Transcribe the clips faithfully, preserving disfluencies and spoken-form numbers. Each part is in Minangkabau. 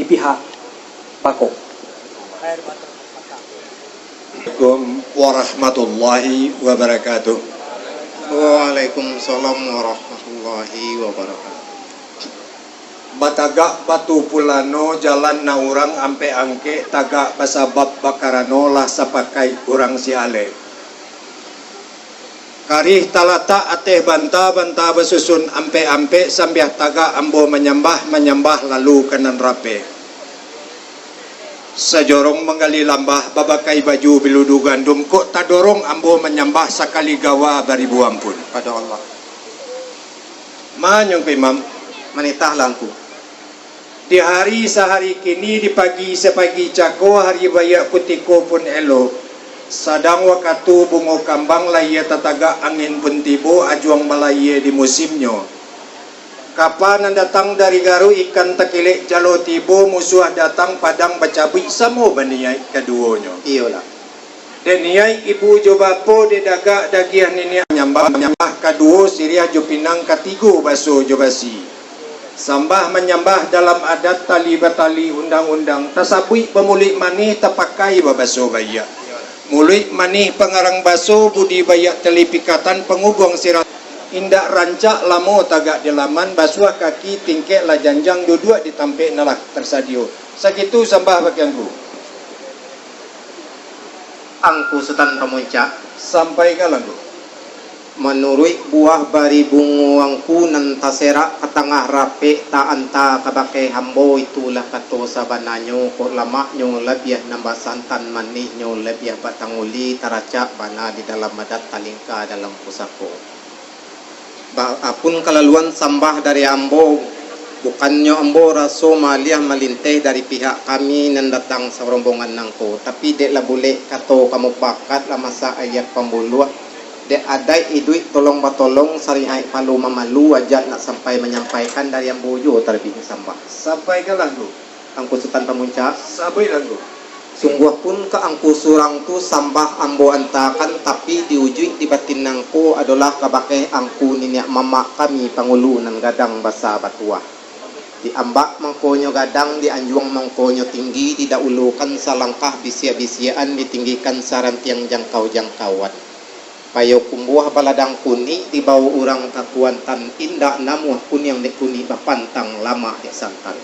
pihak bako. Assalamualaikum warahmatullahi wabarakatuh. Waalaikumsalam warahmatullahi wabarakatuh. Batagak batu pulano, jalan nan urang ampek-angkek, tagak basabab bakarano, lah sapakaik urang si alek. Karih talatak ateh banta, banta basusun ampek-ampek, sambiah tagak ambo manyambah, manyambah lalu ka nan rapek. Sajorong manggali lambah, babakai baju biludu gandum, kok tadorong ambo manyambah, sakali gawa baribu ampun. Pado Allah. Manyongko Imam. Manitahlah Angku. Di hari sahari kini, di pagi sapagi cako, hari baiak kutiko pun elok. Sadang wakatu bungo kambang, layie tatagak angin pun tibo, ajuang balayie di musimnyo. Kapa nan datang dari Garuk, ikan takilek jalo tibo, musuah datang padang bacabuik, samo baniaik kaduonyo. Iyolah. Dek niaik ibu jo bapo, dek dagak dagiah niniak, manyambah, manyambah kaduo siriah jo pinang, katigo baso jo basi. Sambah manyambah dalam adat, tali batali undang-undang, tasabuik bamuluik manih, tapakai babaso baiak. Muluik manih pangarang baso, budi baiak tali pikatan, pangubuang sirah. Indak rancak lamo tagak di laman, basuah kaki tingkek lah janjang, duduak di tampek nan lah tarsadio. Sakitu sambah bakeh Angku. Angku Sutan Pamuncak. Sampaikanlah, Angku. Manuruik buah bari bungo Angku nan taserak ka tangah rapek, taanta kabake ambo, itulah kato sabananyo, kok lamaknyo labiah nan basantan, manihnyo labiah batanguli, taracak bana di dalam adat, talingka dalam pusako. Ba-, apun kalaluan sambah dari ambo, bukannyo ambo raso maaliah malinteh dari pihak kami nan datang sarombongan nangko, tapi dek lah bulek kato ka mupakat, lah masak ayie pambuluah, dek adaik iduik tolong batolong, sarihaik palu mamalu, ajak nak sampai manyampaikan dari ambo juo talabiah sambah. Sampaikanlah, Angku. Angku Sutan Pamuncak. Sabuiklah, Angku. Sungguahpun ka Angku surang tu sambah ambo antakan, tapi di ujuik di batin nangko adolah kabake Angku niniak mamak kami pangulu nan gadang basa batuah. Di ambak mangkonyo gadang, di anjuang mangkonyo tinggi, didahulukan salangkah bisiak-bisiakan, ditinggikan sarantiang jangkau-jangkauan. Payokumbuah baladang kunik, dibao urang ka Kuantan, indak namuah kuniang dek kunik, bapantang lamak dek santan.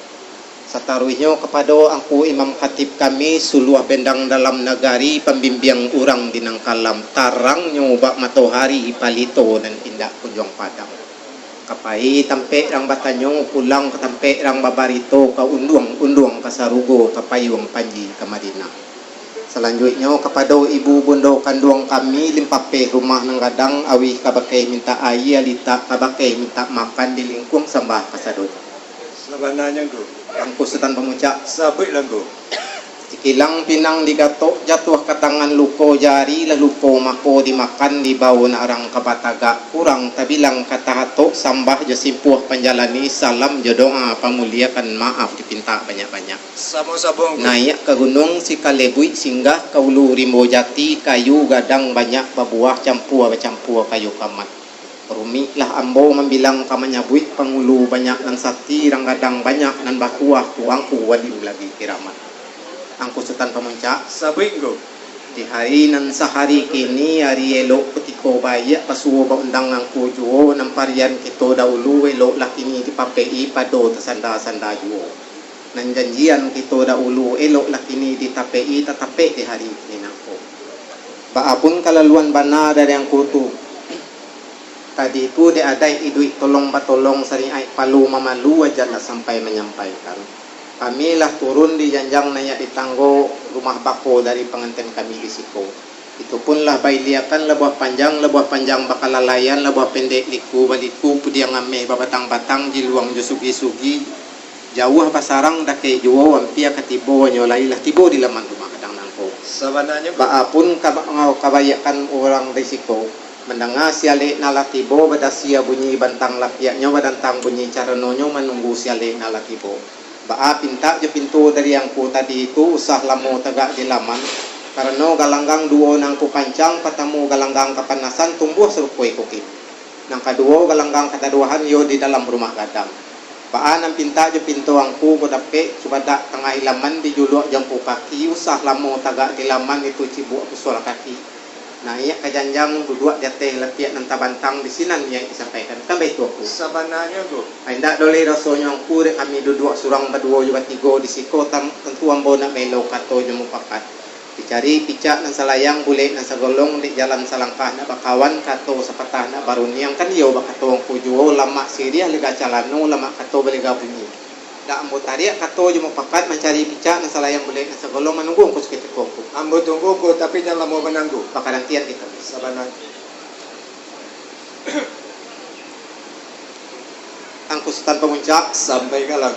Sataruihnyo kapado Angku Imam Khatib kami, suluah bendang dalam nagari, pambimbiang urang di nan kalam, tarangnyo bak matohari, palito nan indak kunjuang padam. Ka pai tampek rang batanyo, pulang ka tampek rang babarito, ka unduang-unduang ka sarugo, ka payuang panji ka Madinah. Salanjuiknyo, kapado ibu bundo kanduang kami, limpapeh rumah nan gadang, awih kabakeh mintak ayie, litak kabakeh mintak makan, di lingkuang sambah kasadonyo. Sabananyo, Ngku. Angku Sutan Pamuncak. Sabuiklah, Ngku. Sikilang pinang digatok, jatuah ka tangan luko jari, lah luko mako dimakan, dibao nak rang ka batagak, kurang tabilang ka tahatok, sambah jo simpuah panjalani, salam jo doa pamuliakan, maaf dipintak banyak-banyak. Samo-samo, Ngku. Naiak ka gunuang Sikalebuik, singgah ka ulu rimbo jati, kayu gadang banyak babuah, campua bacampua kayu kamat. Rumiklah ambo mambilang ka manyabuik, pangulu banyak nan sati, rang gadang banyak nan bakuah, tuangku wali labi kiramat. Angku Sutan Pamuncak. Sabuik, Ngku. Di hari nan sahari kini, hari elok kutiko baiak, pasuo baundang angku juo, nan parian kito dahulu, eloklah kini dipapek-i, pado tasanda-sanda juo. Nan janjian kito dahulu, eloklah kini ditapek-i, tatapek di hari kini nangko. Baa pun kalaluan bana dari angku tu. Tadi tu dek adaik iduik tolong batolong, sariaik palu mamalu, aja lah sampai manyampaikan. Kami lah turun di janjang, naiak di tanggo rumah bako dari panganten kami di siko. Itu pun lah bailiakan labuah panjang, labuah panjang bakalalaian, labuah pendek liku baliku, pudiang ameh babatang-batang, jiluang jo sugi-sugi, jauah basarang dakek juo, ampia ka tibo, nyo lai lah tibo di laman rumah gadang nangko. Sabananyo, Ngku. Baa pun kaba-, kabaiakkan urang di siko, mandanga si alek nan lah tibo, badasia bunyi bantang lapiaknyo, badantang bunyi caranonyo, manunggu si alek nan lah tibo. Baa pintak jo pinto dari angku tadi tu, usah lamo tagak di laman, karano galanggang duo nan angku pancang, patamu galanggang kapanasan, tumbuah sarupo iko kini. Nan kaduo galanggang kataduahan, iyo di dalam rumah gadang. Baa nan pintak jo pinto angku ko dapek, cubadak tangah ilaman dijuluak jo angku kaki, usah lamo tagak di laman itu cibuak basuah kaki. Naiak ka janjang duduak di ateh lapiak nan tabantang, di sinan naiak disampaikan. Kan baitu, Angku? Sabananyo, Angku. Ai, indak doleh rasonyo angku dek kami duduak surang baduo jo batigo di siko, tan-, tantu ambo nak maelo kato jo mupakat. Dicari picak nan salayang, bulek nan sagolong, dek jalan salangkah nak bakawan, kato sapatah nak baruniang, kan iyo bakato angku juo, lamak siriah lega calano, lamak kato balega bunyi. Dak ambo tariak kato jo mupakat, mancari picak nan salayang, bulek nan sagolong, manunggu angku sakutiko, Angku. Ambo tunggu, Angku, tapi jan lamo bana, Angku. Bakarantian kito. Sabananyo. Angku Sutan Pamuncak. Sampaikanlah.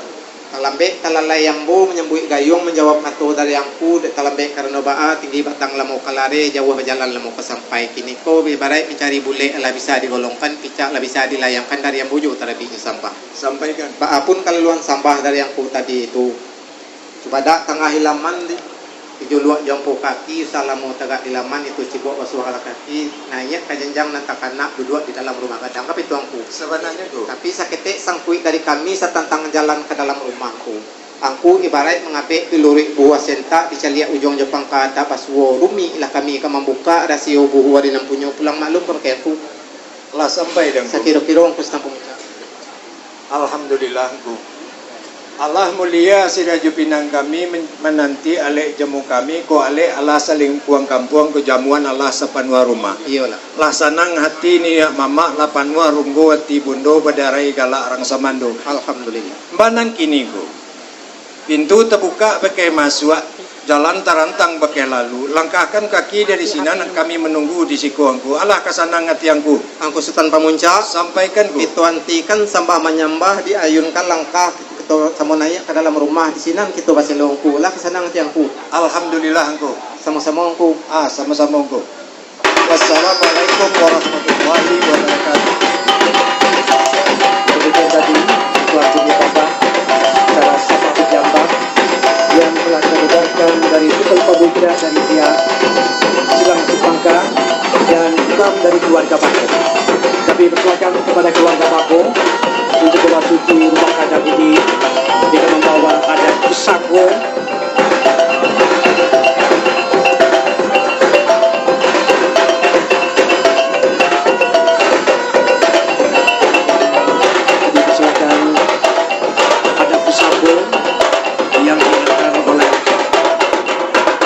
Talambek talalai ambo manyambuik gayuang, manjawab kato dari angku, dek talambek karano baa, tinggi batang lamo ka lareh, jauah bajalan lamo ka sampai. Kiniko ibaraik mancari bulek lah bisa digolongkan, picak lah bisa dilayangkan, dari ambo juo tarabiknyo sambah. Sampaikan. Baa pun kalaluan sambah dari angku tadi tu. Cubadak tangah ilaman di, dijuluak jo angku kaki, usah lamo tagak di laman, itu cibuak basuah lah kaki, naiak ka janjang nan takanak, duduak di dalam rumah gadang, kan baitu, Angku? Sabananyo, Angku. Tapi saketek sangkuik dari kami satantang jalan ka dalam rumah, Angku. Angku ibaraik mangabek di luruik buah sentak, dicaliak ujuang jo pangka, tak basuo, rumik lah kami ka mambukak rasio buah di nan punyo, pulang maklum ka bakeh, Angku. Lah sampai dek Angku. Sakiro-kiro Angku Sutan Pamuncak. Alhamdulillah, Angku. Alah mulia sirah jo pinang kami men-, mananti alek jamu kami, ko alek alah salingkuang kampuang, ko jamuan alah sapanuah rumah. Iyolah. Lah sanang hati niniak mamak, lah panuah runggo ati bundo, badarai galak rang samando. Alhamdulillah. Mbanan kini, Angku. Pintu tabukak bakeh masuak, jalan tarantang bakeh lalu. Langkahkan kaki dari sinan, kami manunggu di siko, Angku. Alah ka sanang ati angku. Angku Sutan Pamuncak. Sampaikan, Angku. Kito antikan sambah manyambah, diayunkan langkah, kito samo naiak ka dalam rumah, di sinan kito baselo, Angku. Alah ka sanang ati angku. Alhamdulillah, Angku. Samo-samo, Angku. Ah, samo-samo, Angku. Wassalamualaikum warahmatullahi wabarakatuh. Demikian tadi, Tuan Guru Bapak, acara sambah manyambah yang telah kami dengarkan dari Tukang Pamuncak dari pihak Silang Sipangka dan imam dari keluarga Bako. Kami persilakan kepada keluarga Bako untuk memasuki rumah gadang ini dengan membawa adat pusako